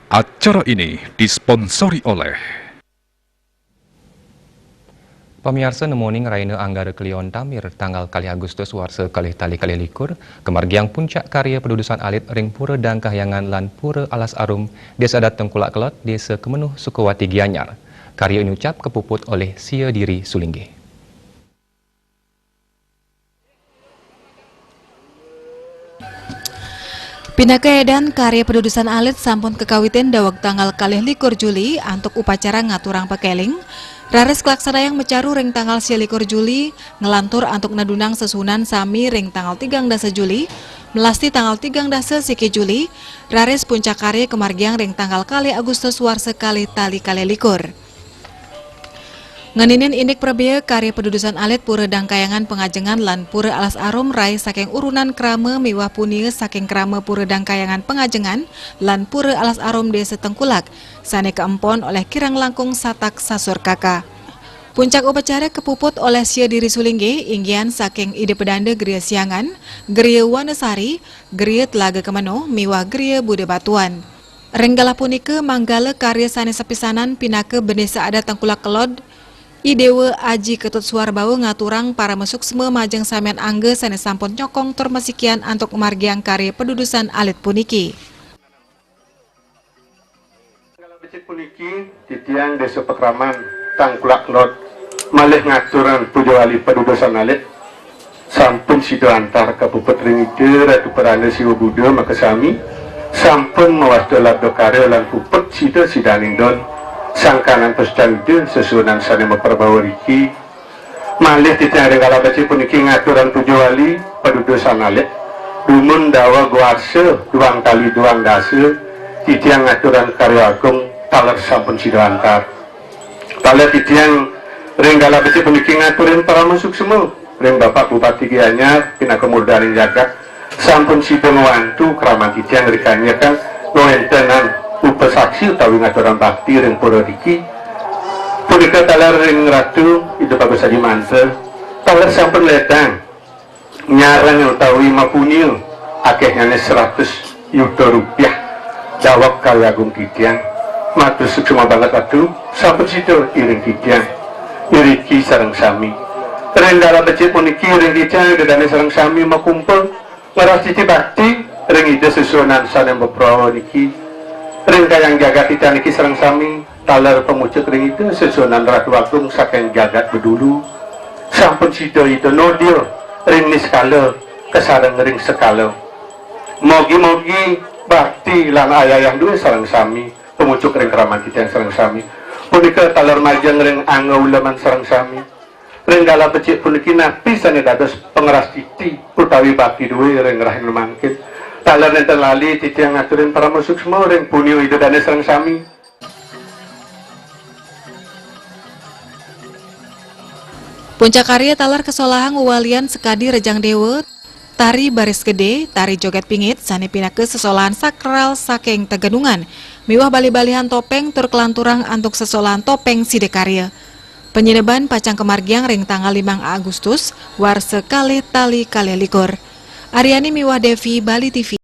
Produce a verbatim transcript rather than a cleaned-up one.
Acara ini disponsori oleh Pamiarsa, nemu uning rahina Anggara Kliwon Tamir tanggal kalih Agustus warsa kalih tali kalih likur, kamargiang puncak karya padudusan alit ring Pura Dangkahyangan lan Pura Alas Arum, Desa Adat Tengkulak Kelod, Desa Kemenuh, Sukawati, Gianyar. Karya nyucap kapuput olih Sia Diri Sulinggih. Pinaka edan, karya padudusan alit sampun kakawitin daweg tanggal kalih likur Juli antuk upacara ngaturang pakeling, raris kalaksanayang macaru ring tanggal sia likur Juli, nglantur antuk nedunang sesuunan sami ring tanggal tigang dasa Juli, melasti tanggal tigang dasa siki Juli, raris puncak karya kamargiang ring tanggal kalih Agustus warsa kalih tali kalih likur. Ngeninin indik prabea karya padudusan alit Pura Dangkayangan Pangajengan lan Pura Alas Arum rai saking urunan krama miwah punia saking krama Pura Dangkayangan Pangajengan lan Pura Alas Arum Desa Tengkulak, sane kaempon olih kirang langkung satak sasur kaka. Puncak upacara kapuput olih Sia Diri Sulinggih, inggihan saking Ida Pedanda Griya Siangan, Griya Wanasari, Griya Telaga Kemenuh, miwah Griya Buda Batuan. Ring galah punika, manggala karya sane sapisanan pinaka Bendesa Adat Tengkulak Kelod, I Dewa Aji Ketut Suarbawa ngaturang parama suksma majeng samian angga sane sampun nyokong tur masikian antuk margiang karya padudusan alit puniki. Kala becik puniki, titiang Desa Pakraman Tengkulak Kelod malih ngaturang puja wali padudusan alit. Sampun sida antar kapuput ring Ida Ratu Peranda Siwa Buda makasami, sampun mawasta labda karya lan puput sida sidaning don, sangkaning pasucan Ida sesuunan sane maprabawa riki. Malih titiang ring kala becik puniki ngaturang puja wali padudusan alit. Dumun daweg warsa duang tali duang dasa, titiang ngaturang karya agung taler sampun sida antar. Taler titiang ring kala becik puniki ngaturin parama suksma ring Bapak Bupati Gianyar pinaka murdaning jagat, sampun sida ngwantu kraman titiang ri kanya kang ngwentenang upasaksi utawi ngaturang bakti ring pura riki. Punika taler ring Ratu Ida Bagus Aji Mantra, taler sampun ledang nyareng utawi mapunia akehnyane seratus yuta rupiah daweg karya agung titiang. Matur suksma banget Ratu, sampun sida iring titiang iriki sareng sami. Ring dalan becik puniki iring titiang Ida Dane sareng sami makumpul ngrastiti bakti ring Ida sesuunan sane maprabawa niki. Ring kayang jagat titiang niki sareng sami taler pamucuk ring Ida sesuunan Ratu Agung saking jagat bedulu. Sampun sida Ida nodia ring niskala kasareng ring sekala. Mogi-mogi bakti lan ayayang due sareng sami, pamucuk ring kraman titiang sareng sami. Punika taler majeng ring angga uleman sareng sami. Ring kala becik puniki napi sane dados pangrastiti utawi bakti due ring rahina mangkin. Taler nenten lali titiang ngaturin parama suksma ring punia Ida Dane sareng sami. Puncak karya taler kasolahang wewalian sakadi Rejang Dewa, tari baris gede, tari joget pingit, sane pinaka sesolahan sakral saking Tegenungan, miwah balih-balihan topeng tur kalanturang antuk sesolahan topeng sidakarya. Panyineban pacang kamargiang ring tanggal limang Agustus, warsa kalih tali kalih likur. Aryani miwah Devi, Bali T V.